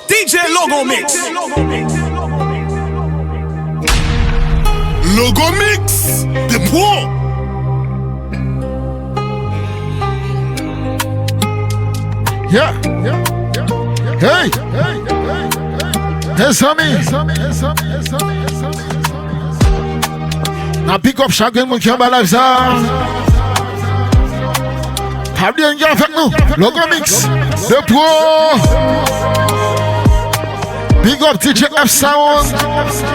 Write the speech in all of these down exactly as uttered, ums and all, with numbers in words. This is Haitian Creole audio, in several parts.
D J Logo Mix. Logo Mix, the pro. Yeah. Hey. Mezanmi. N ap big up chak grenn moun ki anba live sa. Pa bliye n gen avèk nou Logo Mix, the pro. Big up D J F Sound,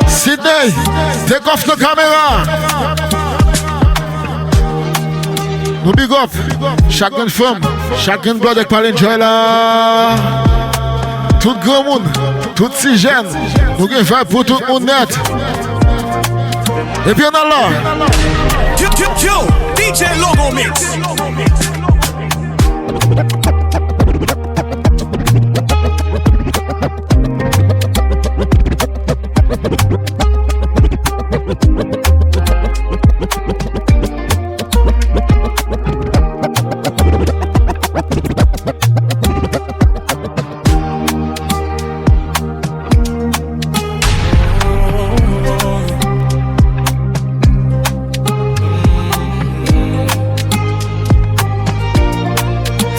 Sydney, take off nan kamera. Nou big up chak grenn fanm, chak grenn brother k pral enjoy la. Tout granmoun, tout ti jèn, nou gen vibe pou tout moun nèt. Epi ann al la. Yo, yo, yo, D J Logo Mix.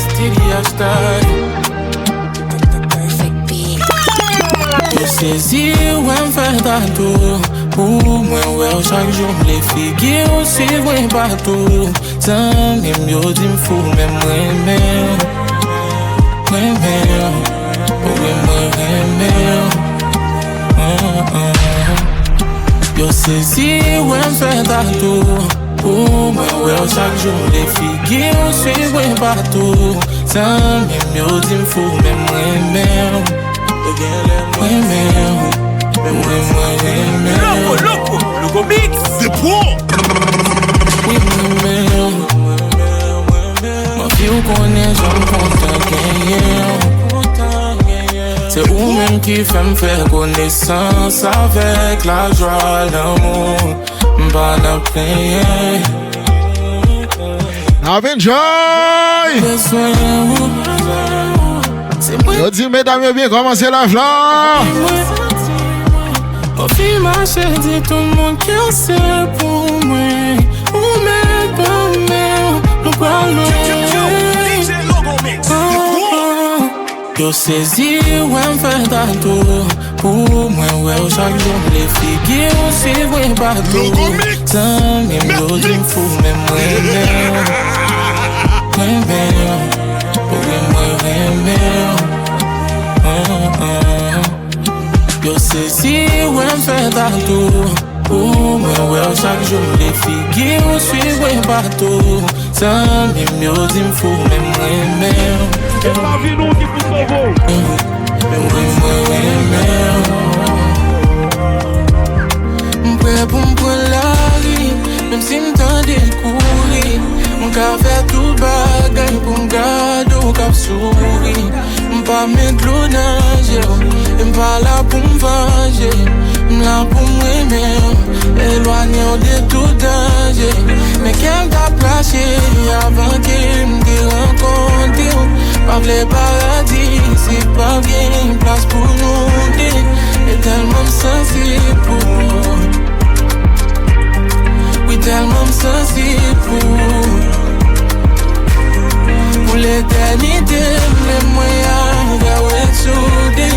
Steady hashtag. Ou sezi, wè m fè tatou. Pou mwen wè w chak jou, m vle figi w swiv mwen patou. Zanmi m yo di m fou, men m renmen w. Renmen w. Wi, mwen renmen w. Ah, ah. Yo sezi, wè m fè tatou. Pou mwen wè w chak jou, m vle figi w swiv mwen patou. Zanmi m yo di m fou, men m renmen w. Yo genlè m renmen w, men mwen, mwen renmen w. Logo, Logo, Logo Mix. Wi, mwen renmen w. M anvi w konnen jan m kontan genyen w. Se ou menm ki fè m fè konesans avèk lajwa, lanmou. M pa nan plenyen. N ap enjoy! Bezwen ou. Se mwen. Yo di medam yo byen kòmanse live la. Mwen. Konfirmasyon di tout moun ke w se pou mwen. Ou menm, ou menm, nou pral lwen. Yo sezi, wè m fè tatou. Pou mwen wè w chak jou, m vle figi w swiv mwen patou. Zanmi m yo di m fou, men mwen renmen w. Renmen w. Wi, mwen renmen w. Ah, ah. Yo sezi, wè m fè tatou. Pou mwen wè w chak jou, m vle figi w swiv mwen patou. Zanmi m yo di m fou, men m renmen w. Se lavi nou ki pou sove w. Men mwen, mwen renmen w. M prè pou m pran lari, menm si m tande kouri. M ka fè tout bagay pou m gade w k ap souri. M pa met dlo nan je w, e m pa la pou m vanje. M la pou m renmen w, elwanye w de tout danje. Men kè m t ap lache avan ke m te rankontre w. Pa vle paradi si pa gen plas pou nou de. E tèlman m sansib pou ou. Wi, tèlman m sansib pou ou. Pou letènite, m vle mwen avè w ret soude.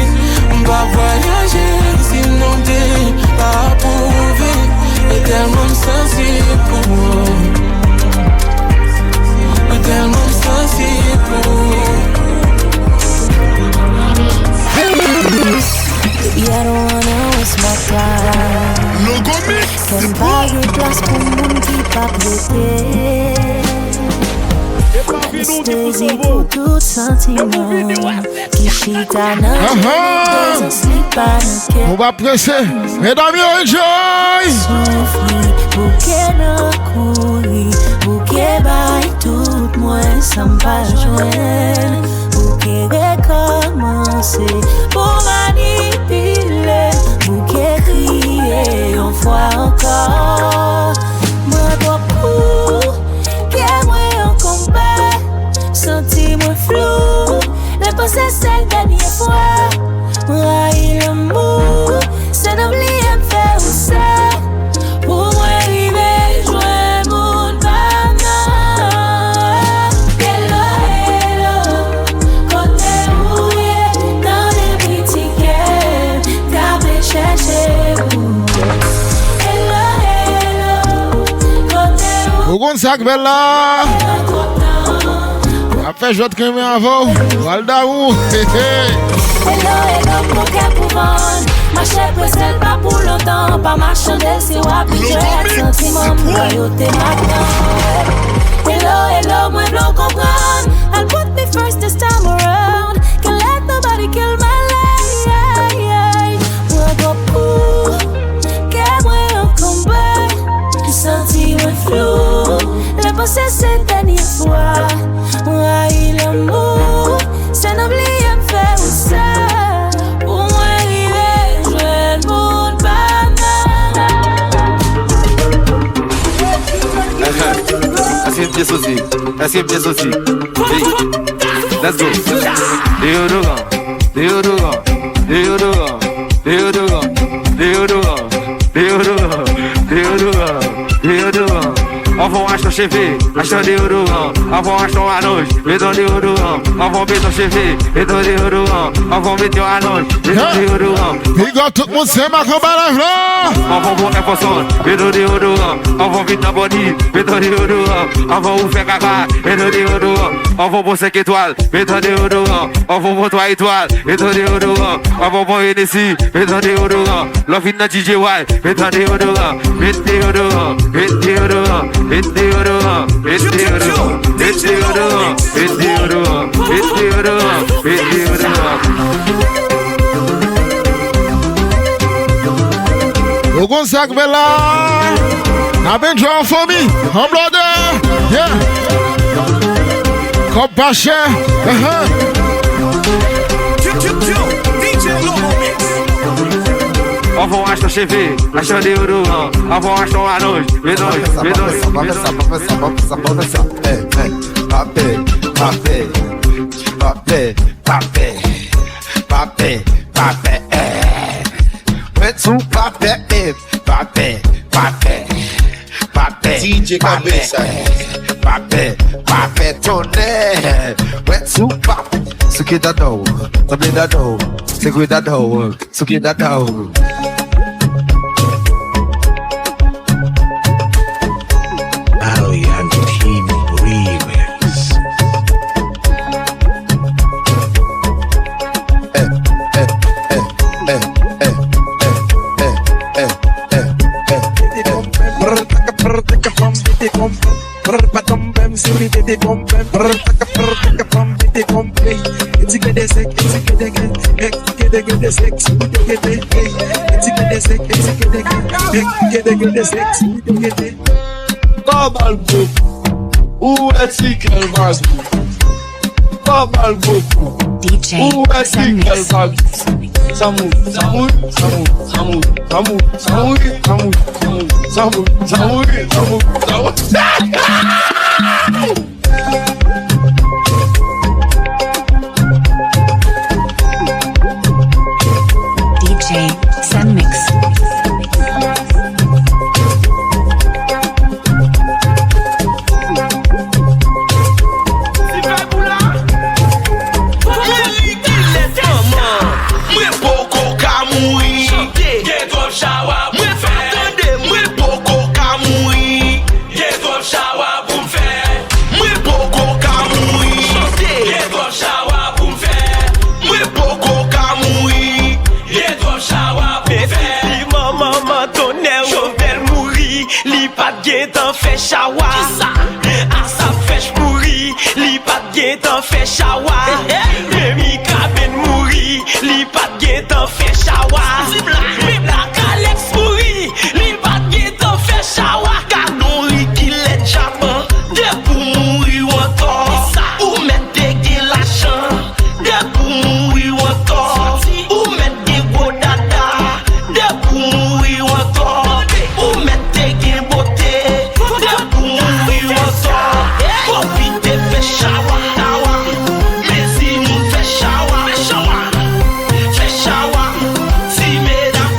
M p ap vwayaje si nou de pa apwouve. E tèlman m sansib pou ou. Wi, tèlman m sansib pou ou. Baby, I don't wanna waste my time. Logo Mix. Kè m pa gen plas pou moun ki p ap rete. Anestezi pou tout santiman ki chita nan prezans li pa nan kè. Nou pa prese. Medam yo, enjoy! Soufri, bouke nan kouri, bouke bay tout mwen sa m pa jwenn. Bouke rekòmanse, pou manipile, bouke kriye yon fwa ankò. Mwen twò kou, kè mwen an konba, santi mwen flou, repanse sèl dènye fwa. Sa k bèl la. Ap fè jwèt renmen avè w. Pral damou. Hello, hello, pokè pou vann. Mache prese l pa pou lontan. Pa machande l si w abitye ak santiman m. Lwayote madanm. Hello, hello, mwen vle w konprann. I'll put me first this time around. Can't let nobody kill my life. Pran gwo kou. Kè mwen an konba. M santi mwen flou. Lè panse se dènye fwa. Mwen rayi lanmou. Se nan bliye m fè ou sa. Pou mwen rive jwenn moun pa m nan. Èske m byen soti? Èske m byen soti? Hey, let's go. Deodoran, deodoran, deodoran, deodoran, deodoran, deodoran, deodoran, deodoran. Anvan w achte yon cheve, achte yon deodoran. Anvan w achte yon alonj, met yon deodoran. Anvan w met yon cheve, met yon deodoran. Anvan w met yon alonj, met yon deodoran. Big up tout moun, se Mac anba live la. Anvan w pran enfòsyon, met yon deodoran. Anvan w vin nan bòdi, met yon deodoran. Anvan w fè kaka, met yon deodoran. Anvan w pran senk etwal, met yon deodoran. Anvan w pran twa etwal, met yon deodoran. Anvan w pran Hennessy, met yon deodoran. Lè w vin nan D J Y, met yon deodoran. Met deodoran, met deodoran, met deodoran, met deodoran, met deodoran, met deodoran, met deodoran, met deodoran. Ou konn sa k bèl la. N ap enjoy an fanmi, an blòdè. Yeah. Kòb pa chè. Uh-huh. Yo, yo, yo, D J Lobo Mix. Anvan w achte yon cheve, achte yon deodoran. Anvan w achte yon alonj, met yon, met yon, met yon. Pa fè sa, pa fè sa, pa fè sa, pa fè sa. Hey, hey, pa pè, pa pè, pa pè, pa pè, pa pè, pa pè, eh. Mwen sou pa pè, eh, pa pè, pa pè, pa pè, D J pa pè, Kabesa. Eh, pa pè, pa pè, tonnè. Mwen sou pa pè. Souke dada w, tanbe dada w, sekwe dada w. Souke dada w. Alian Team Remix. Eh, eh, eh. Brr, pa tanm bèm, si li te te konpè m. Brr, taka, brr, taka, pam, te te konpè. Eti gede sèk, eti gede gede, eti gede gede sèk, si ou te gede, eti gede sèk, eti gede gede, eti gede gede sèk, si ou te gede. Pa ba l gwo kou, ou wè ti kè l pa gou. Pa ba l gwo kou. D J Ou wè ki Samix. Kèl pa sa mouri, sa mouri, sa mouri, sa mouri, sa mouri, sa mouri. D J Samix. Mwen ri kilès manman, mwen poko ka mouri. Gen twòp chawa pou m fè. Tande, mwen poko ka mouri. Gen twòp chawa pou m fè. Mwen poko ka mouri. Gen twòp chawa pou m fè. Mwen poko ka mouri. Gen twòp chawa pou m fè. Piman manman tonnè, Jovenel mouri. Li pa t gentan fè chawa. Kisa? Asap Fèch mouri. Li pa t gentan fè chawa. Men Mikaben mouri. Li pa t gentan fè chawa. Men Black Alex mouri. Li pa t gentan fè chawa. Gadon Ricky Lèd Japan. Depi w mouri w antò. Ou mèt te gen lajan. Depi w mouri w antò. Ou mèt gen gwo dada. Depi w mouri w antò. Ou mèt te gen bote. Depi w mouri w antò. Pwofite fè chawa. Mezi moun fè chawa. Fè chawa. Ti medam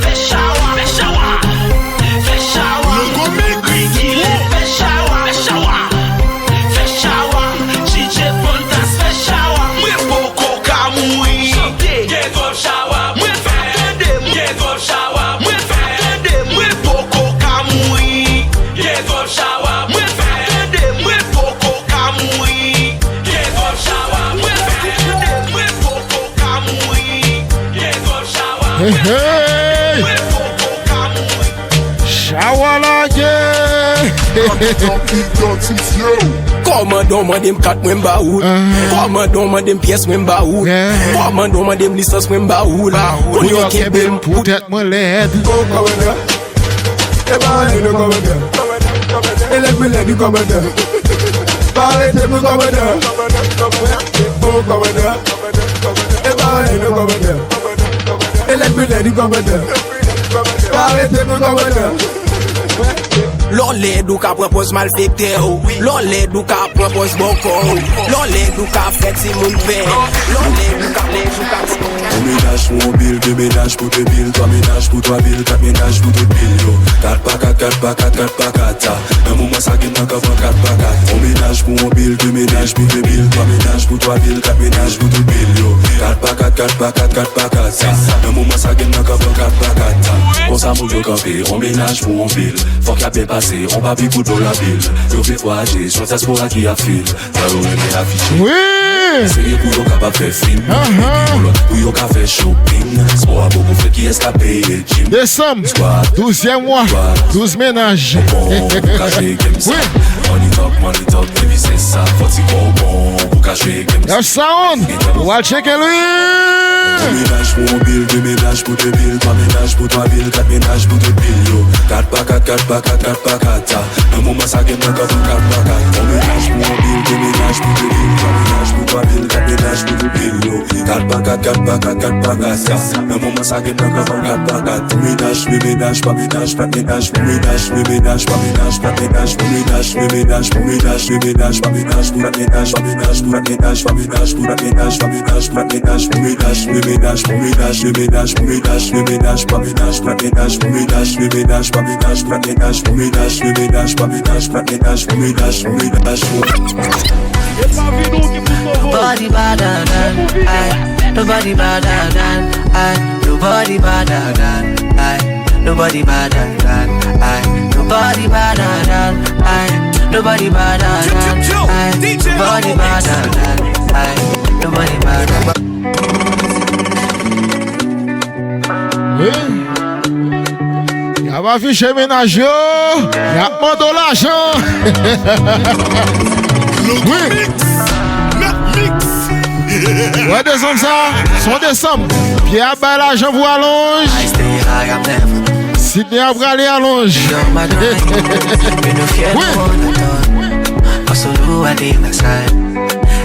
Hey, hey! Chawa lage! Kòmandan w mande m kat mwen m ba ou l. Kòmandan w mande m pyès mwen m ba ou l. Kòmandan w mande m lisans mwen m ba ou l. Moun yo kenbe m pou tèt mwen lèd. Kòmandan. E pa anyen non kòmandan. E lèd mwen lèd wi kòmandan. Pa arete mwen kòmandan. Bon kòmandan. E pa anyen non kòmandan. E lèd mwen lèd wi kòmandan. Pa arete mwen kòmandan. Lè w lèd ou ka pran pòz malfektè w. Lè w lèd ou ka pran pòz bòkò w. Lè w lèd ou ka fè timoun pè. Lè w lèd ou ka, lèd ou ka. On ménage pour on bill, deux ménages pour deux bills, trois ménages pour trois bills, quatre ménages pour deux bills, yo. Quatre pa quatre, quatre pa quatre, quatre pa quatre, sa. Nan moman sa gen nan kanpan quatre pa quatre. On ménage pour on bill, deux ménages pour deux bills, trois ménages pour trois bills, quatre ménages pour deux bills, yo. Quatre pa quatre, quatre pa quatre, quatre pa quatre, sa. Nan moman sa gen nan kanpan quatre pa quatre, sa. Konsa moun yo kanpe, on ménage pour on bill. Fòk y ap byen pase, on papi pou dola bil. Yo vle vwayaje, se yon dyaspora ki ap fil. Sa yo renmen afiche. Wi! Seye pou yo kapab fè fim. Epi pou lòt, pou yo ka fè shopping. Spò a poko fèt, kiyès k ap peye gym? Desanm, douzyèm mwa, douz mennaj. Bon, pou ka jwe game sa. Wi! Money talk, money talk, baby, se sa. Fò ti kò w bon, pou ka jwe game sa. F Sound, w al tcheke l, wi! On ménage pour on bill, deux ménages pour deux bills, trois ménages pour trois bills, quatre ménages pour deux bills, yo. Quatre pa quatre, quatre pa quatre, quatre pa quatre, sa. Nan moman sa gen nan kanpan quatre pa quatre. On ménage pour on bill, deux ménages pour deux bills, trois ménages pour trois bills, quatre ménages pour deux bills, yo. Quatre pa quatre, quatre pa quatre, quatre pa quatre, sa. Nan moman sa gen nan kanpan quatre pa quatre. On ménage, deux ménages, trois ménages, quatre ménages, on ménage, deux ménages, trois ménages, quatre ménages, on ménage, deux ménages, on ménage, deux ménages, trois ménages, pour quatre ménages, trois ménages, pour quatre ménages, trois ménages, pour quatre ménages, trois ménages, pour quatre ménages, on ménage, deux ménages, on ménage, deux ménages, on ménage, deux ménages, trois ménages, quatre ménages, on ménage, deux ménages, trois ménages, quatre ménages, on ménage, deux ménages, trois ménages, quatre ménages, on ménage, on ménage, on ménage. Nobody badder than I. Nobody badder than I. Nobody badder than I. Nobody badder than I. Nobody badder than I. Nobody badder than I. Nobody badder than I. Nobody badder. Wi. Y ap afiche mennaj yo. Y ap mande w lajan. Wi. Wè desanm sa, se yon desanm. Pyè ap bay lajan pou alonj. Sidney ap prale alonj. Wi. Hustle, I dey my side.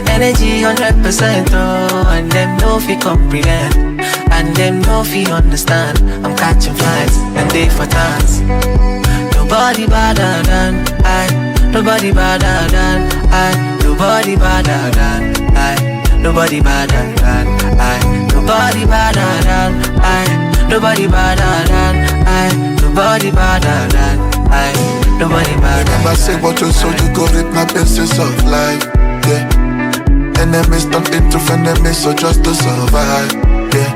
Energy hundred percent, oh, and dem no fit comprehend. And dem no fit understand. I'm catching flights and dey for tons. Nobody badder than I. Nobody badder than I. Nobody badder than I. Nobody badder than I. Nobody badder than I. Nobody badder than I. Nobody badder than I. Nobody badder. Remember say what you sow, you go reap, na basis of life. Yeah. Enemies turn into frenemies, so just to survive. Yeah.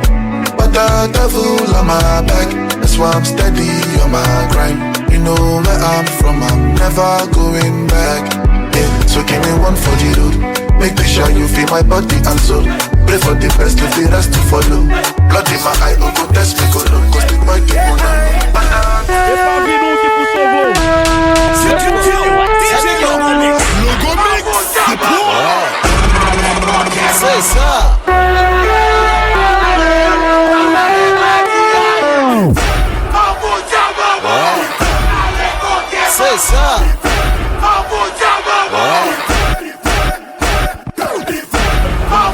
But the devil on my back, that's why I'm steady on my grind. You know where I'm from, I'm never going back. Yeah, so give me one for the road. Make sure you feel my body and soul. Pray for the best, leave the rest to follow. Blood in my eye, oh, go test me, go low, cause the boy dey go down. E pa vin ou ki pou sove w. Se DJ Logo Mix, se pou ou. Se sa. Se sa.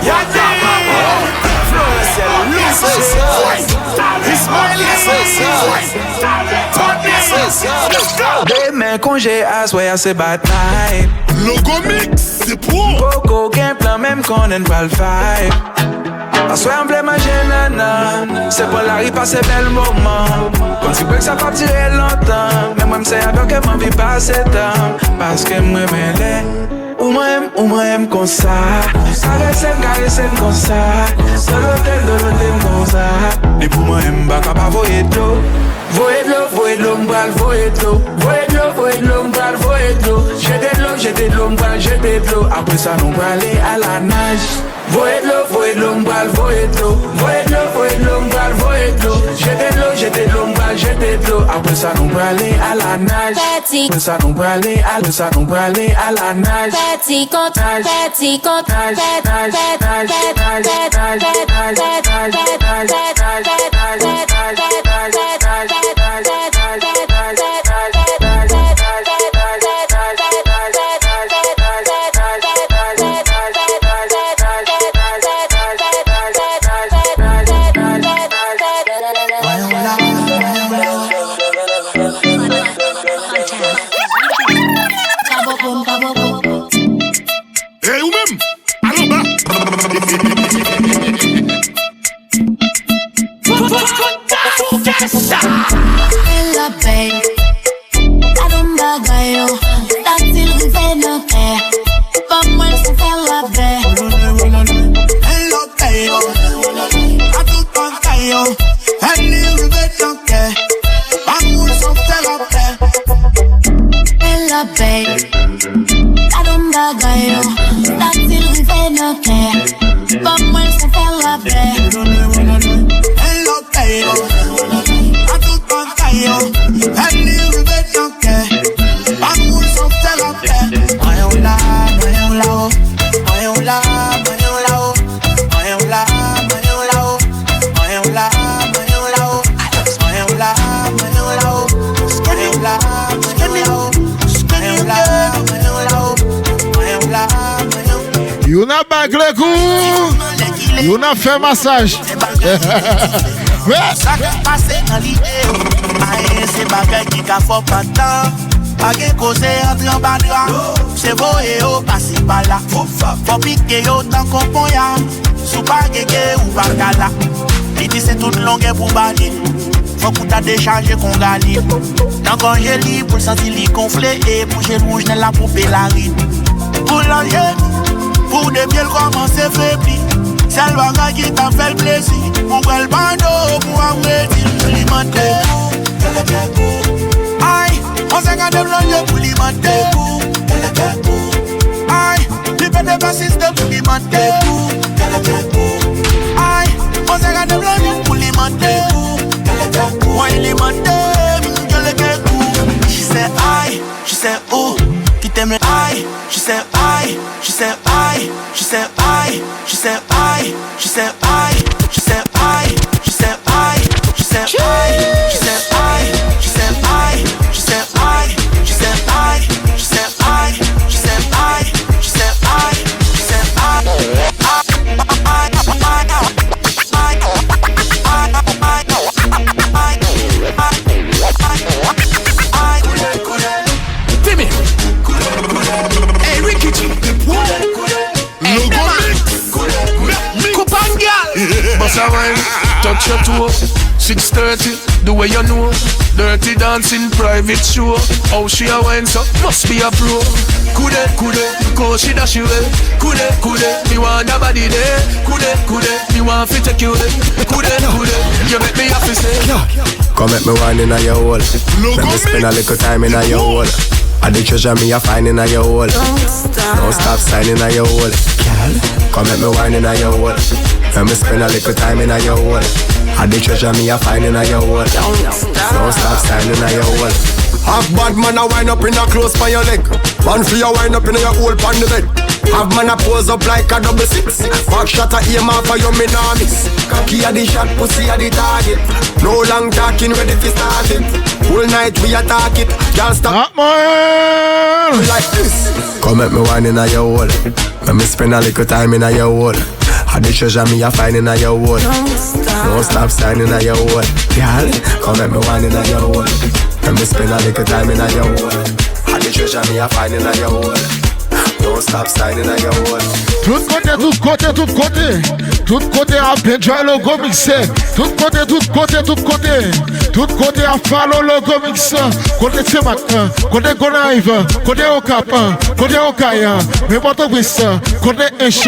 Yadi! Florence Louis, se sa. Ismaël, se sa. Tony, se sa. Demen konje, aswè a se bat night. Logo Mix, se pou ou. Poko gen plan, men m konnen n pral vibe. Aswè a m vle manje nannan. Se pran lari pase bèl moman. Konn si brek sa p ap dire lontan. Men mwen m se avè w ke m anvi pase tan. Paske m renmen lè ou manyen m, ou manyen m konsa. Karese m, karese m konsa. Dolote m, dolote m konsa. Depi w manyen m, m pa ka pa voye dlo. Voye dlo, voye dlo, m pral voye dlo. Voye dlo, voye dlo, m pral voye dlo. Jete dlo, jete dlo, m pral jete dlo. Apre sa, nou prale a la naj. Voye dlo, voye dlo, m pral voye dlo. Voye dlo, voye dlo, m pral voye dlo. Jete dlo, jete dlo, m pral jete dlo. Apre sa, nou prale a la naj. Fè ti. Apre sa, nou prale a, apre sa, nou prale a la naj. Fè ti kont, fè ti kont, naj, naj, naj, naj. Ey, ou menm! Al anba! Fè lapè. Gade yon bagay yo. Sa di l rive nan kè. Ban mwen l san fè lapè. Fè lapè yo. A tout bagay yo. Fè li rive nan kè. Ban mwen l san fè lapè. Fè lapè. Gade yon bagay yo. Sa di l rive nan kè. Ban mwen l san fè lapè. Fè lapè yo. A tout bagay yo. Fè li rive nan kè. Ban mwen l san fè lapè. Mwen yon la, mwen yon la o. Mwen yon la, mwen yon la o. Mwen yon la, mwen yon la o. Mwen yon la, mwen yon la o. Mwen yon la, mwen yon la o. Mwen yon la, mwen yon la o. Mwen yon la, mwen yon la o. Mwen yon la, mwen yon la o. Youn ap bay kou, youn ap fè masaj. Sa k ap pase nan lide yo? Ayen se bagay ki ka fè w pantan. Pa gen koze antre anba dra. Se voye yo pase pa la. Fò pike yo tankou ponya. Si w pa gen ke ou pa ka la. Li di se tout longè pou bali. Fòk ou ta dechaje konga li. Nan gòje li pou l santi li gonfle. E pou je l wouj nan la poupe larin. Pou l an jeni. Pou de pye l kòmanse febli. Sèl bagay ki ta fè l plezi. Pou wè l bando pou aplezi. Li mande kou. Ay, on se gade blonde pou li mande kou. Ay, li pete basiste pou li mande kou. Ay, on se gade blonde pou li mande kou. Mwen li mande m, je le ke kou. She said, ay, she said, ooh, kite m, ay, she said, ay, she said, ay, she said, ay, she said, ay, she said, ay, she said, ay, she said, ay, she said, ay, she said, ay, she said, ay, she said, ay, she said, ay, she said, ay, she said, ay, she said, ay, she said, ay. Timmy. Hey, Ricky G. Hey, Logo Mix. Kupangal. Bossa wine, touch your toe. Six thirty, do what you know. Dirty dancing, private show. How she a wine so, must be a pro. Kude, kude, cause she dash it well. Kude, kude, me want that body there. Kude, kude, me want fi take you there. Kude, kude, you make me have to say. Come make me wine inna your hole. Make me spend a little time inna your hole. I the treasure me a find inna your hole. Don't stop sign inna your hole. Girl, come make me wine inna your hole. Make me spend a little time inna your hole. I the treasure me a find inna your hole. Don't stop sign inna your hole. Have bad man a wine up inna clothes pon your leg. Man fi a wine up inna your hole pon the bed. Have man a pose up like a double six. Back shot a aim off a you, me nah miss. Cocky a the shot, pussy a the target. No long talking, ready fi start it. Whole night we attack it. Gyal stop. Hot man. Like this. Come make me wine inna your hole. Make me spend a little time inna your hole. I the treasure me a find inna your hole. Don't stop sign inna your hole. Gyal, come make me wine inna your hole. Make me spend a little time inna your hole. I the treasure me a find inna your hole. Don't stop sign inna your hole. Tout kote, tout kote, tout kote. Tout kote ap enjoy Logo Mix. Tout kote, tout kote, tout kote. Tout kote ap follow Logo Mix. Kote Saint-Marc, kote Gonayiv, kote Okap, kote Okay, men Pòtoprens, kote Ench.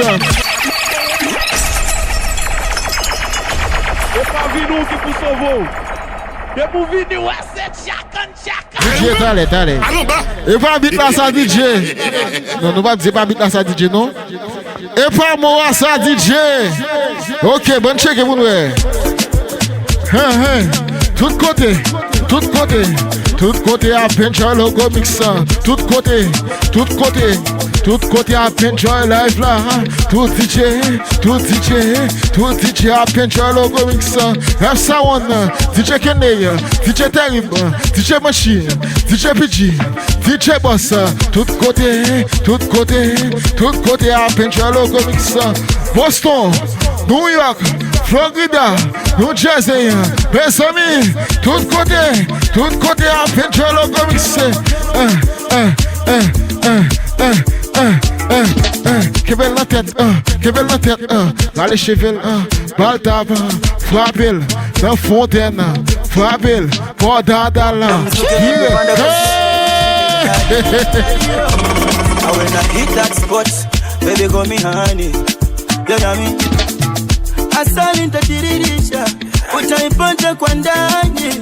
E pa vi nou ki pou sove w. Depi w vini, w wè se tchakan, tchakan. D J, talè, talè. E pa bit la sa, D J. Non, nou p ap di e pa bit la sa, D J, non. E pa mo a sa, D J. Ok, ban n tcheke pou n wè. Hen, hen. Tout kote, tout kote, tout kote ap enjoy Logo Mix. Tout kote, tout kote, tout kote ap enjoy live la. Tout D J, tout D J, tout D J ap enjoy Logo Mix. F Sawan, D J Kenney, D J Terib, D J Manchi, D J P G, D J Boss, tout kote, tout kote, tout kote ap enjoy Logo Mix. Boston, New York, Florida, New Jersey, mezanmi, tout kote, tout kote ap enjoy Logo Mix. Eh, eh, eh, eh, eh, eh, eh, eh, eh. Kenbe l nan tèt, eh, kenbe l nan tèt, eh. Rale cheve l, eh. Ba l tap, eh. Frape l nan fontèn, eh. Frape l bò dada l. Yeah. Hey! When I hit that spot, baby, go me honey. You got me. Asali nitadhihirisha, utaipata kwa ndani.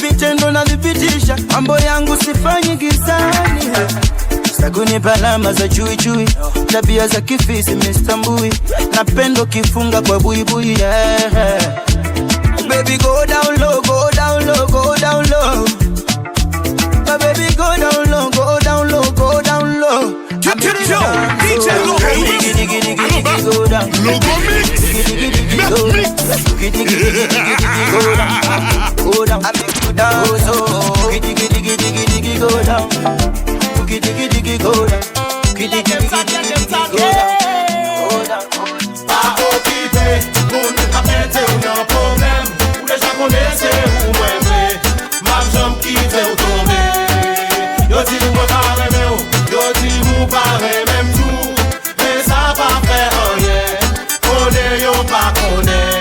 Vitendo na thibitisha, mambo yangu sifanyi gizani. Sakuni palama za chui chui, tabia za kifisi mistambui. Napendo kifunga kwa buibui, yeah. Baby, go down low, go down low, go down low. My baby, go down low, go down low, go down low. Yo, yo, yo, D J Logo Mix. Alon ba. Logo Mix. Mix, mix. Go down, go down, go down, go down. Pa okipe moun k ap mete w nan pwoblèm. Ou deja konnen se ou mwen vle. M ap janm kite w tonbe. Yo di m mwen pa renmen w. Yo di m ou pa renmen m tou. Men sa pa fè anyen. Konnen yo pa konnen.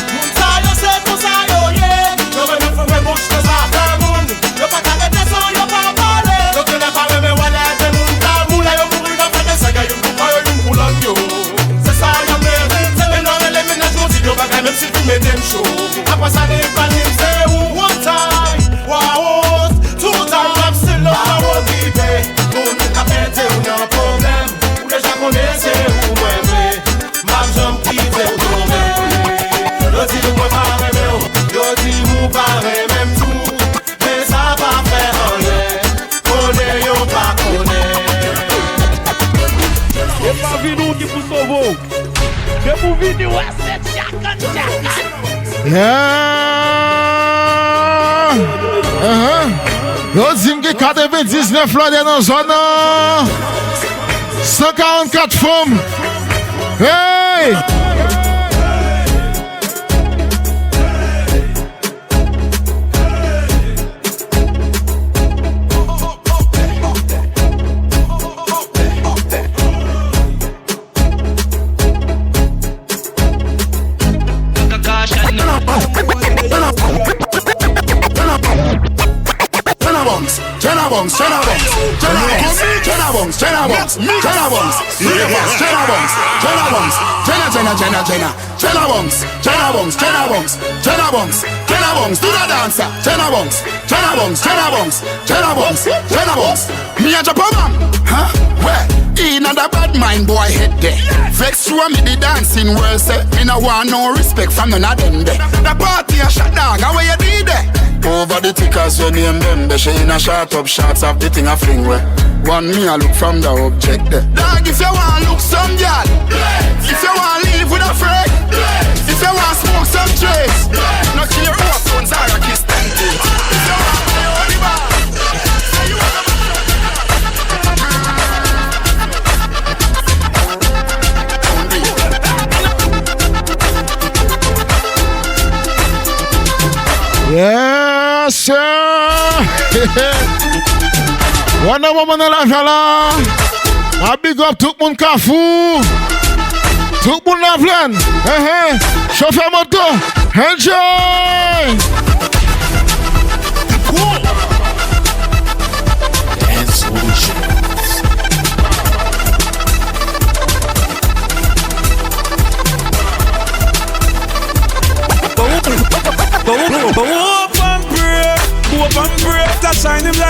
Moun sa yo se konsa yo ye. Yo renmen foure bouch nan zafè moun. Yo pa ka rete san yo pa pale. Yo genlè pa renmen wè lè de moun damou. Lè yo mouri nan fè de sègè youn pou kò yo, youn pou lòt yo. Se sa yo merite. Menm lè w rele mennaj mwen, w di yo bagay, menm si l fin mete m cho. Apre sa, li pa di m se ou. One time, wa won't, two time, m ap still love. Pa okipe moun k ap mete w nan pwoblèm. Ou deja konnen se ou mwen vle. M ap janm kite w tonbe. Yo di m mwen pa renmen w. Yo di m ou pa renmen m tou. Men sa pa fè anyen. Konnen yo pa konnen. E pa vin ou ki pou sove w. Depi w vini, w wè se tchakan, tchakan. Yeah! Uh-huh. Yo di m gen katrevendiznèf lòdè nan zòn nan. San karannkat fanm. Hey! Jenna Bounce, Jenna Bounce, Jenna Bounce, Jenna Bounce, Jenna Bounce, Jenna Bounce, Jenna Bounce, Jenna Bounce, Jenna Bounce, Jenna Bounce, Jenna, Jenna, Jenna, Jenna. Jenna Bounce, Jenna Bounce, Jenna Bounce, Jenna Bounce, Jenna Bounce, do the dancer. Jenna Bounce, Jenna Bounce, Jenna Bounce, Jenna Bounce, Jenna Bounce. Mi a drop a bomb, huh? Where? Inna da bad mind bwoy head deh. Vex true mi di dancing world seh mi nuh want no respect from none a dem deh. Da party a shot dawg, a weh yuh did deh? Over the tickers, your name dem deh. She inna shot up shots of the thing a fling weh. One mi a look from the object deh. Dawg, if yuh want look some gyal, if yuh want live with a friend, if yuh want smoke some trees, no care who a phones or a kiss dem things. If yuh want play only ball, say yuh wanna mash up. Yes, sir. Wonder Woman nan live la. A big up tout moun Kafou. Tout moun Laplèn. Ehe. Chofè moto. Enjoy. Dance Solutions.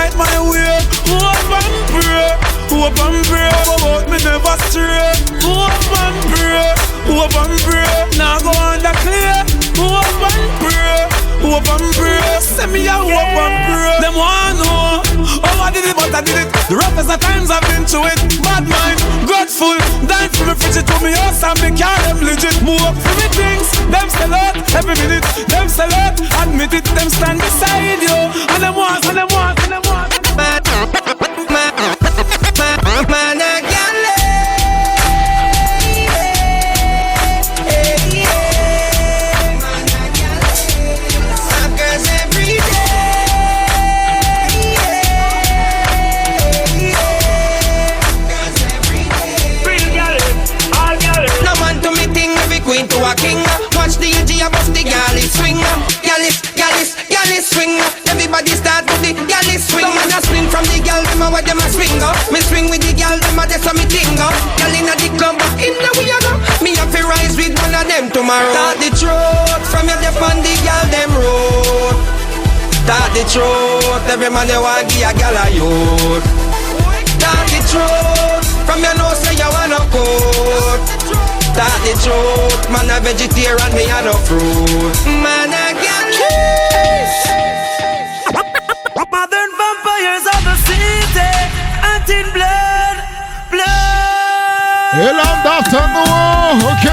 Fight my way, hope and pray, hope and pray, but mi never stray. Hope and pray, hope and pray, nah go under clay. Hope and pray, hope and pray, seh mi a hope and pray. Dem waan know how I did it, but I did it. The roughest of times I've been through it. Bad mind, grudgeful, die fi mi fridge it to mi house and mi car dem legit. Mi work fi mi things, dem sell out every minute. Dem sell out, admit it, dem stand beside you. And dem waan, and dem waan, and dem waan. Man a gyal, eh, eh, eh. Hot girls every day, eh, eh, eh. Real gyal, all gyal. No man to mi thing, every queen to a king. Watch the A G above the gyal is swing. Gyal is, gyal is, gyal is swing. Everybody start to the gyal is swing. Some man a swing from the gyal dem a weh dem a swing go. Mi swing with the gyal dem a deh so mi ting go. Gyal inna the club, but him know we a go. Mi haffi rise with one a dem tomorrow. Talk the truth from yuh deh pon the gyal dem road. Talk the truth, every man yuh waan gi a gyal a youth. Talk the truth from yuh know seh yuh waan a coat. Talk the truth, man a vegetarian, mi a no fruit. Man a gyal. Modern vampires of the city, hunting blood, blood. E la m t ap tann nou an, ok.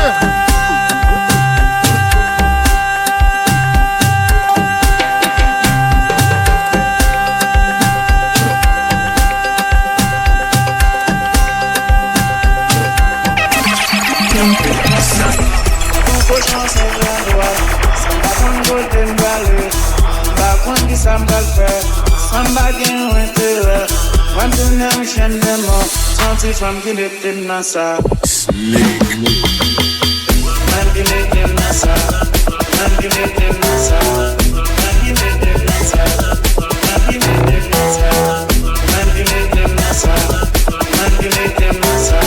Tout kochon se jan dwat. Sa m pa konn kote m prale. M pa konn kisa m pral fè. San m pa gen yon enterè. Mwen tounen yon chen de mò. Se yon ti fanm ki mete m nan sa. Mwen ki mete m nan sa. Mwen ki mete m nan sa. Mwen ki mete m nan sa. Mwen ki mete m nan sa.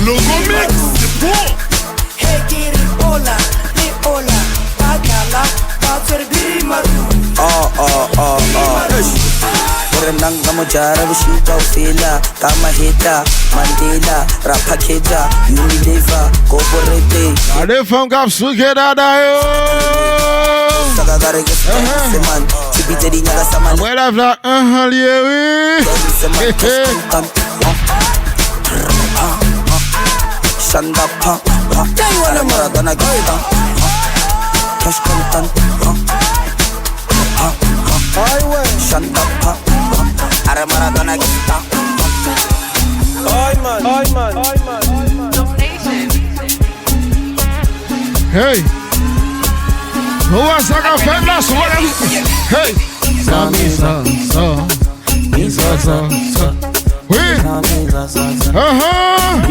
Logo Mix, bon. Oh, oh, oh, oh. Hey. Ore nanga mujara vishita ufila kama hita mandela rapaketa Unilever corporate. Gade fanm k ap souke dada yo. Saka gare ke se man. Chipite di nyaga sama. Mwen la vla, anhan, li ye wi. Se man. Shanda pa, pa. Tell you what I'm Maradona get down. Cash content. Shanda pa, pa. Are Maradona get down. Ay man, ay man, ay man. Hey. Nou wè sa k ap fèt la sou bagay. Hey. Sa mi sa sa. Sa, sa, sa. Wi. Ahan.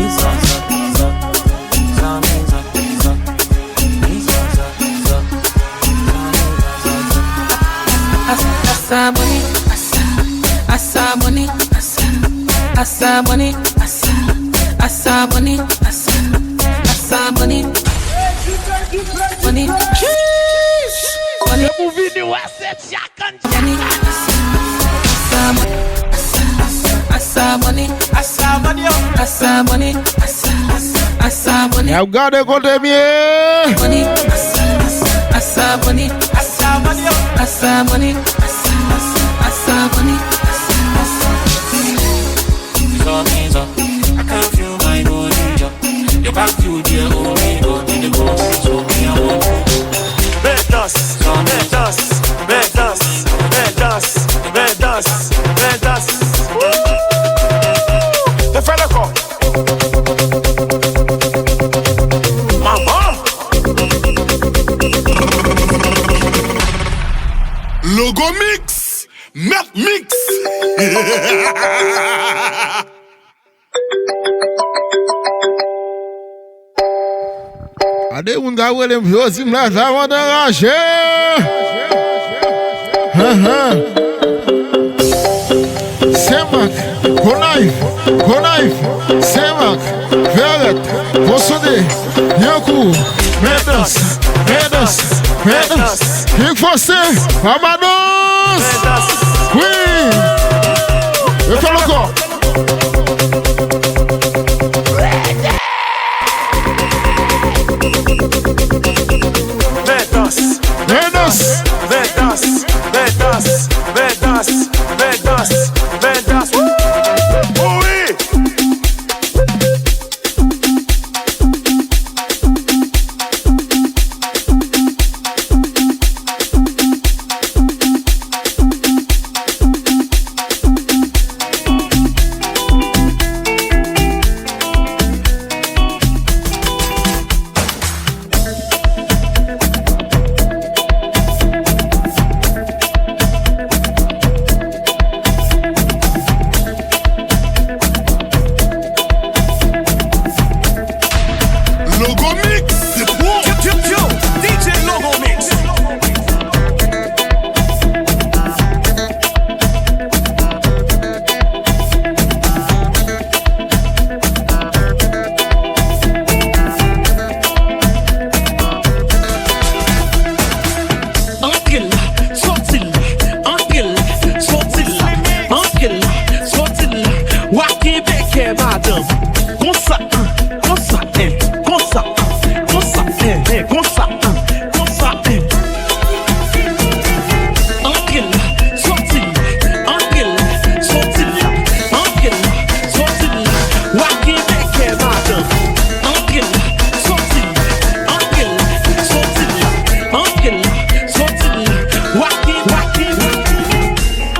Asa boni, asa, asa boni, asa, asa boni, asa, asa boni, asa, asa boni, boni. Boni. Se pou vini wè se Jack and Jack. Asa boni, asa boni, asa boni, asa boni, asa boni. Y ap gade kote m ye. Boni, asa, asa, asa boni, asa boni, asa boni, asa, asa, asa boni, asa, asa. Mizan, mizan, I can feel my body jump. Your back to the only God in the country, so me I want to. Bèl dans, bèl dans, bèl dans, bèl dans, bèl dans, bèl dans. Woo! Te fè le kò. Manman. Logo Mix, Mèt Mix. Gade moun k ap rele m, yo di m la, sa mwen anraje. Ahan. Senmak, Gonayiv, Gonayiv, Senmak, Vèrèt, Ponsonde, Lyankou, Mèdans, Mèdans, Mèdans, Big Fosse, Babadons! Wi! Yo fè l ankò! Mèdans, Mèdans, Mèdans, Mèdans, Mèdans, Mèdans, Mèdans. Wi! Logo Mix, se bon. Yo, yo, yo, D J Logo Mix. Antre la, soti la, antre la, soti la, antre la, soti la. W a kenbe kè madanm. Konsa, en, konsa, en, konsa, en, konsa, en, en, konsa, en, konsa, en. Antre la, soti la, antre la, soti la, antre la, soti la. W a kenbe kè madanm. Antre la, soti la, antre la, soti la, antre la, soti la. W a kenbe, w a kenbe.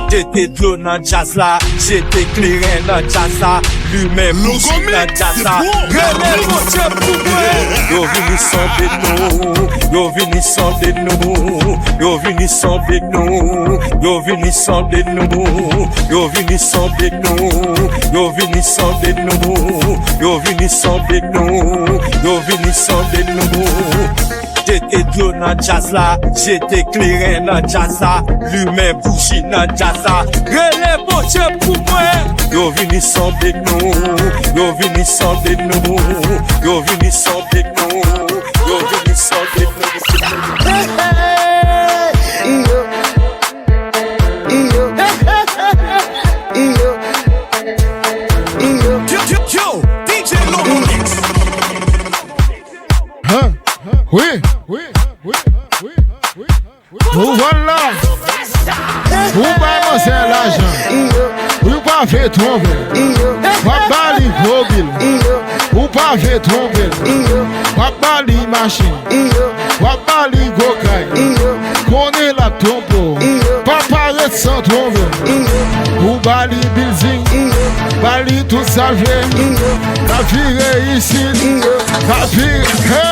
Jete dlo nan djaz la, jete kleren nan djaz la, limen bouji nan djaz la. Rele Bondye pou mwen. Yo vini sonde nou, yo vini sonde nou, yo vini sonde nou, yo vini sonde nou, yo vini sonde nou, yo vini sonde nou, yo vini sonde nou, yo vini sonde nou. Jete dlo nan djaz la, jete kleren nan djaz la, limen bouji nan djaz la. Rele Bondye pou mwen. Yo vini sonde nou, yo vini sonde nou, yo vini sonde nou, yo vini sonde nou. Hey, hey, iyo, iyo, iyo, iyo. Yo, yo, yo, D J Logo Mix. Hein? Wi. Ou vòl la. Ou bay manzè lajan. Ou pa vle twonpe. W ap ba li gwo bil. Ou pa vle twonpe. W ap ba li machin. W ap ba li gwo kay. Konnen l ap twonpe w. Pa parèt san twonpe. Ou ba li building. Ba li tout sa l vle. L ap vire isit. L ap vire. Hey!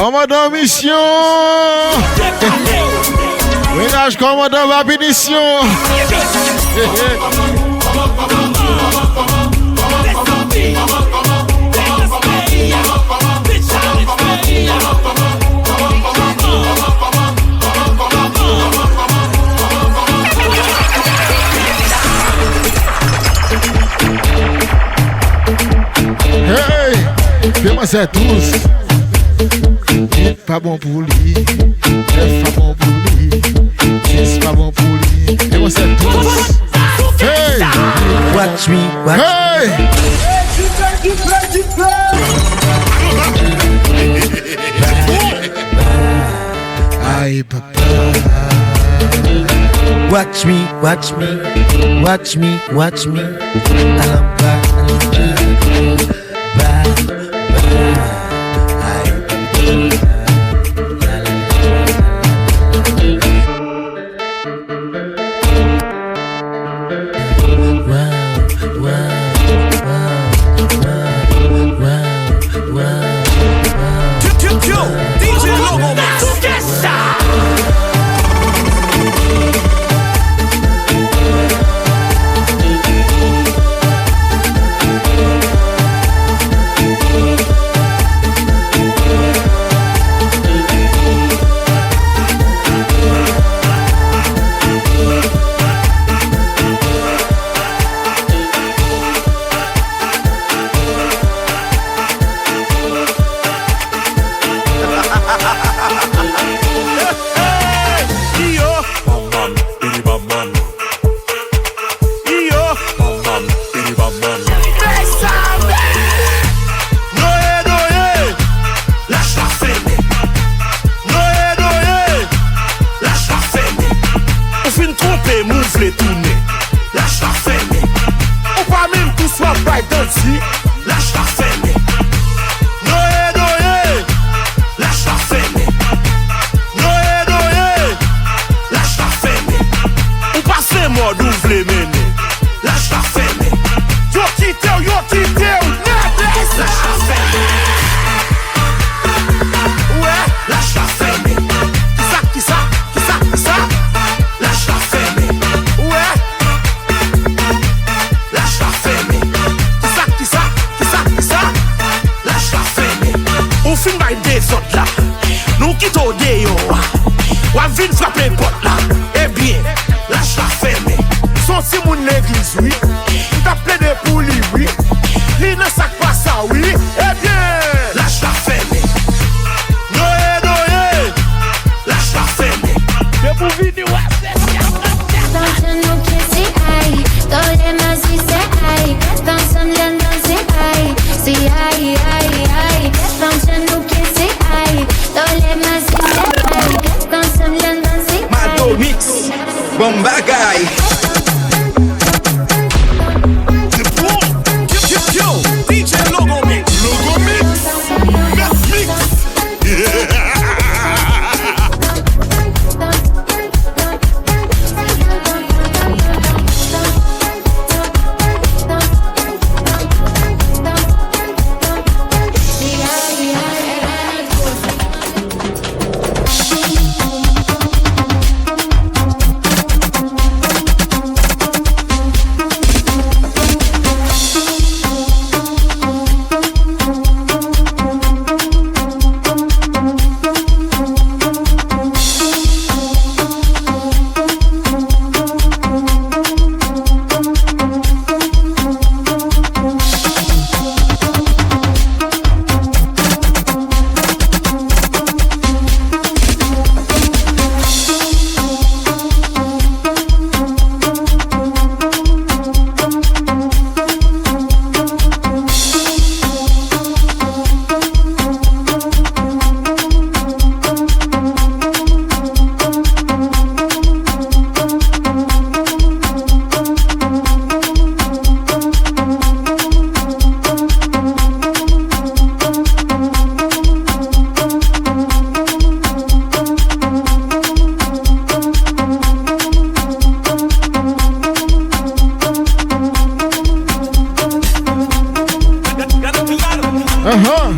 Kòmandan misyon! Mennaj kòmandan va pinisyon! Hey! Fè mwen sa tous. Uit pa bon pou li. Nèf pa bon pou li. Dis pa bon pou li. Fè mwen sa tous. Hey! Watch me, watch me. Hey! Ay, papa. Watch me, watch me, watch me, watch me. Alamba, alamba, ba, ba. Ay, papa. Wow, wow, wow, wow, wow, wow. Yo, yo, yo, D J Logo Mix. Hey, hey, yo. Bam, bam, bidi, bam, bam. Iyo. Bam, bam, bidi, bam, bam. Mezanmi! Noye, noye! Lach la fèmen. Noye, noye! Lach la fèmen. Ou fin twonpe m, ou vle tounen. Lach la fèmen. Ou pa menm tous w ap bay dansi. Lach la fèmen. Noye, noye! Lach la fèmen. Noye, noye! Lach la fèmen. Ou pase mòd ou vle mennen. Lach la fèmen. Yo kite w, yo kite w, nèt! Lach la fèmen. Ou wè? Lach la fèmen. Kisa, kisa, kisa, kisa? Lach la fèmen. Ou wè? Lach la fèmen. Kisa, kisa, kisa, kisa? Lach la fèmen. Ou fin bay dezòd la. Nou kite w deyò a. W ap vin frape pòt la. Ebyen, lach la fèmen. Se yon timoun legliz, wi. M t ap plede pou li, wi. Li nan sa k pa sa, wi. Ebyen, lach la fèmen. Noye, noye. Lach la fèmen. Depi w vini, w ap Pèsonn nou ki se ay, toule mazi se ay, pèsonn lè nan se ay, se ay, ay, ay, pèsonn nou ki se ay, toule mazi se ay, pèsonn lè nan se ay. Mado Mix, bon bagay. Yo, yo, yo, D J Logo Mix, Logo Mix, Mix Mix. Ahan.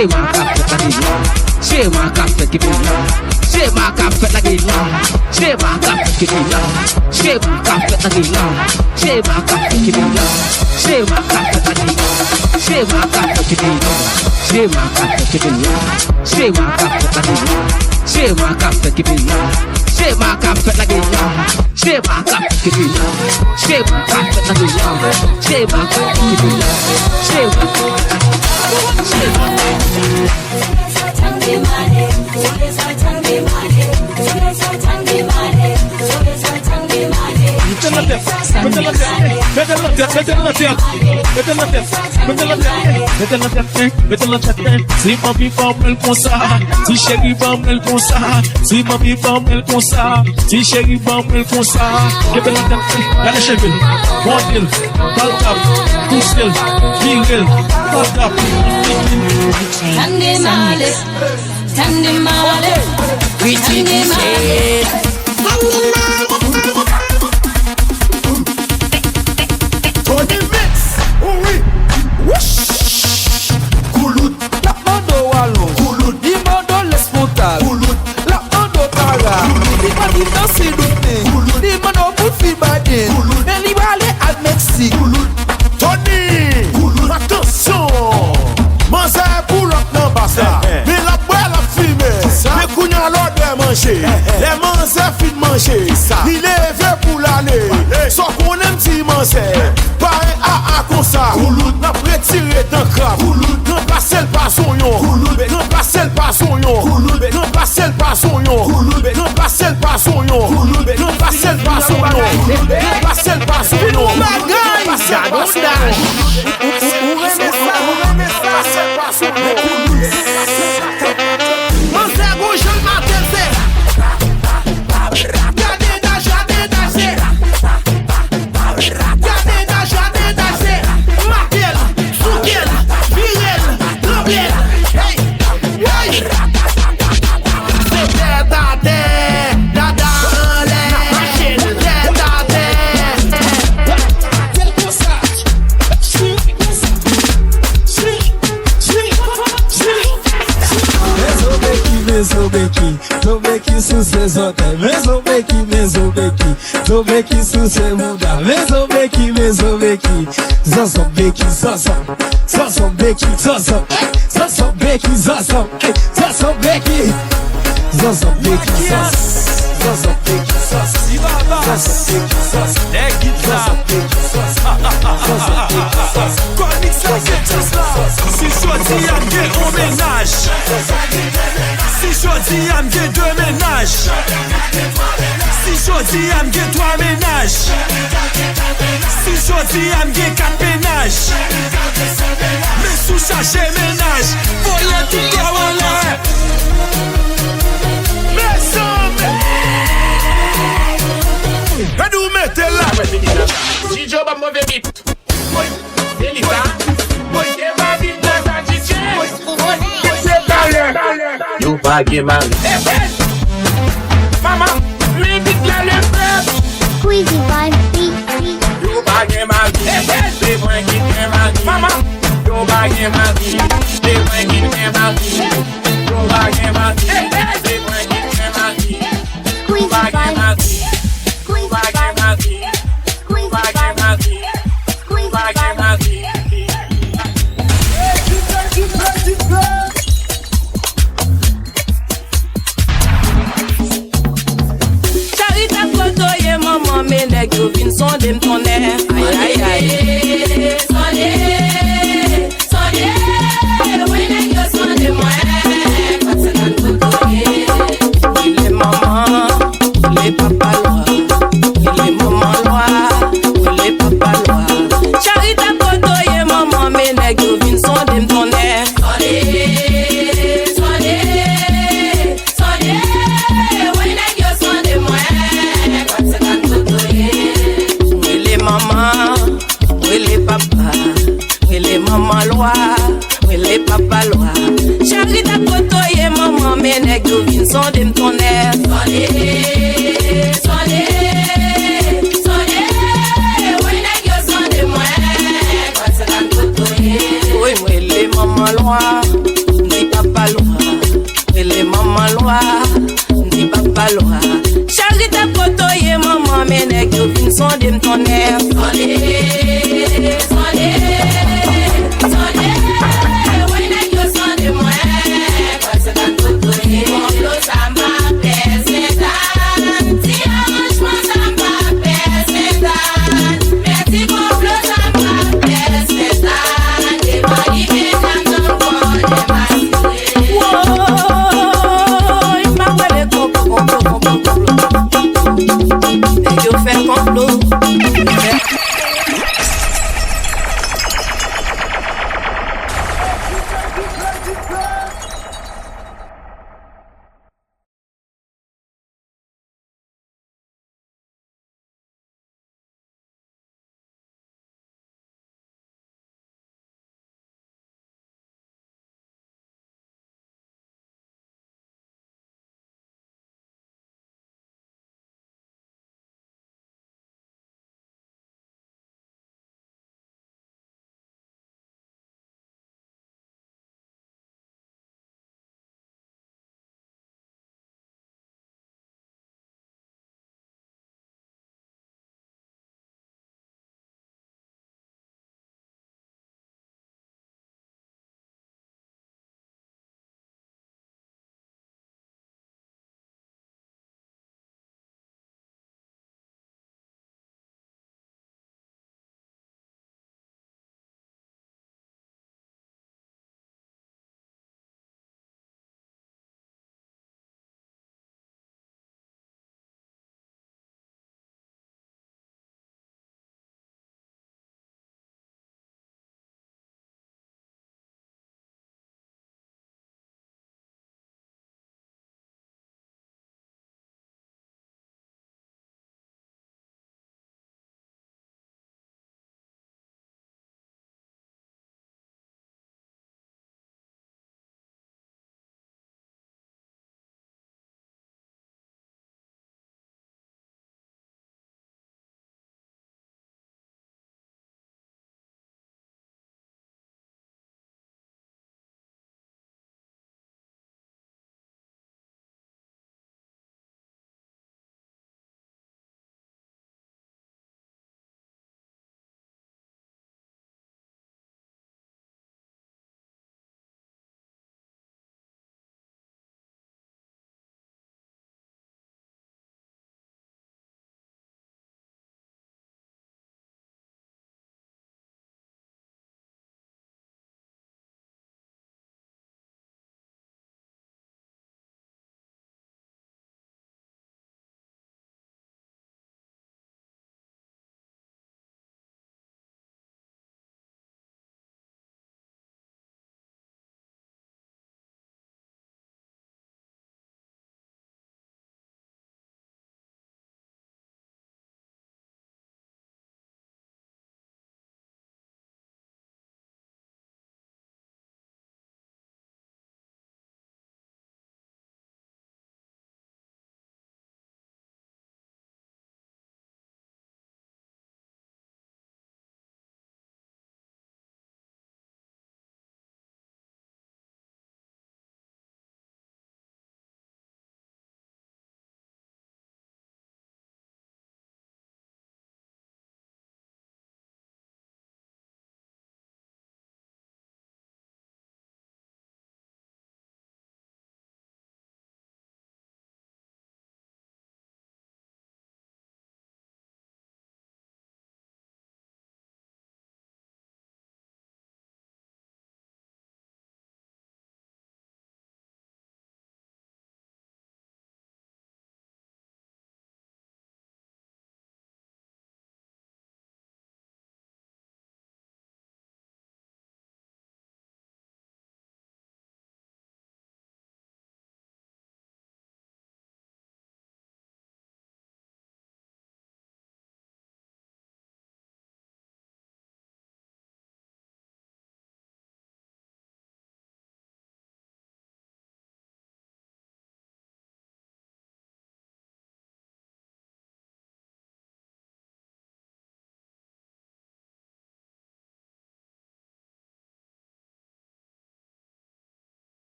Chema k ap fèt nan vil la. Chema k ap fèt ki vil la. Chema k ap fèt nan vil la. Chema k ap fèt ki vil la. Chema k ap fèt nan vil la. Chema k ap fèt ki vil la. Chema k ap fèt nan vil la. Chema k ap fèt ki vil la. Chema k ap fèt ki vil la. Chema k ap fèt nan vil la. Chema k ap fèt ki vil la. Chema k ap fèt nan vil la. Chema k ap fèt ki vil la. Chema k ap fèt nan vil la. Chema k ap fèt ki vil la. Chema k ap fèt nan vil la. Chema k ap fèt. Mete l nan tèt, mete l nan tèt, mete l nan tèt, mete l nan tèt, mete l nan tèt, mete l nan tèt, mete l nan tèt, mete l nan tèt. Si manmi ban mwen l konsa, si cheri ban mwen l konsa, si manmi ban mwen l konsa, si cheri ban mwen l konsa. Kenbe l nan tèt, gade cheve l, mòde l, ba l tap, pouse l, vire l, ba l tap. Tande male. Tande male. Tande male. Tony Mix. Wi. Wouch. Koulout. L ap mande w alonj. Koulout. Li mande w lespoutal. Koulout. L ap mande w para. Koulout. Li mande w danse douten. Koulout. Li mande w pou fi badin. Koulout. Men li prale al Meksik. Koulout. Tony! Atansyon! Manzè pou lòt nan bas la. Men l ap bwè, l ap fimen. Men kounye a lòdè manje. Lè manzè fin manje, li leve pou l ale. Sa w konnen m di manzè. Pare a a konsa. N ap retire dan krab. Ranplase l pa zonyon. Ranplase l pa zonyon. Ranplase l pa zonyon. Ranplase l pa zonyon. Ranplase l pa zonyon. Ranplase l pa zonyon. Ranplase l pa zonyon. Ou renmen sa, ou renmen sa. Manzè gon jan l maten se. Gade daj, gade daj se. Gade daj, gade daj se. Make l, souke l, vire l, tranble l. Hey, hey. Se tèt atè, dada anlè. Tèt atè. Men zo beki, men zo beki, zo beki souse zòtèy. Men zo beki, men zo beki, zo beki souse bouda. Men zo beki, men zo beki, zòzò beki, zòzò. Zòzò beki, zòzò. Zòzò beki, zòzò. Zòzò beki. Zòzò beki, zòzò. Zòzò beki, zòzò. Zòzò beki, zòzò. Nèg gita. Zòzò beki, zòzò. Zòzò beki, zòzò. Kòd miks la se djaz la. Si jodi a m gen on mennaj. Si jodi a m gen de mennaj. Si jodi a m gen twa mennaj. Si jodi a m gen kat mennaj. Men si w chache mennaj, voye tout kò w anlè. Mezanmi. Gade w mete la. Didjo ban m move bit. Woy, se li sa. Woy, se pa vin nan sa, D J. Yo pa gen mari. Mama, men bit la le pèp. Squeezy Vibes, beat, beat. Yo pa gen mari. Se mwen ki gen mari. Mama, yo pa gen mari. Se mwen ki gen mari. Yo pa gen mari. Se mwen ki gen mari. Squeezy Vibes. Squeezy Vibes. Squeezy Vibes. Charita kote w ye manman, men nèg yo vin sonde m tonnè. Ay, ay, ay. Sonde. Sonde, wi nèg yo sonde mwen, Patizan kote w ye. Rele manman, rele papa lwa, rele manman lwa, rele papa lwa. Charita kote w ye manman, men nèg yo vin sonde m tonnè. Sonde, sonde, sonde, wi nèg yo sonde mwen, Patizan kote w ye. Rele manman. Men nèg yo vin sonde m tonnè. Tande,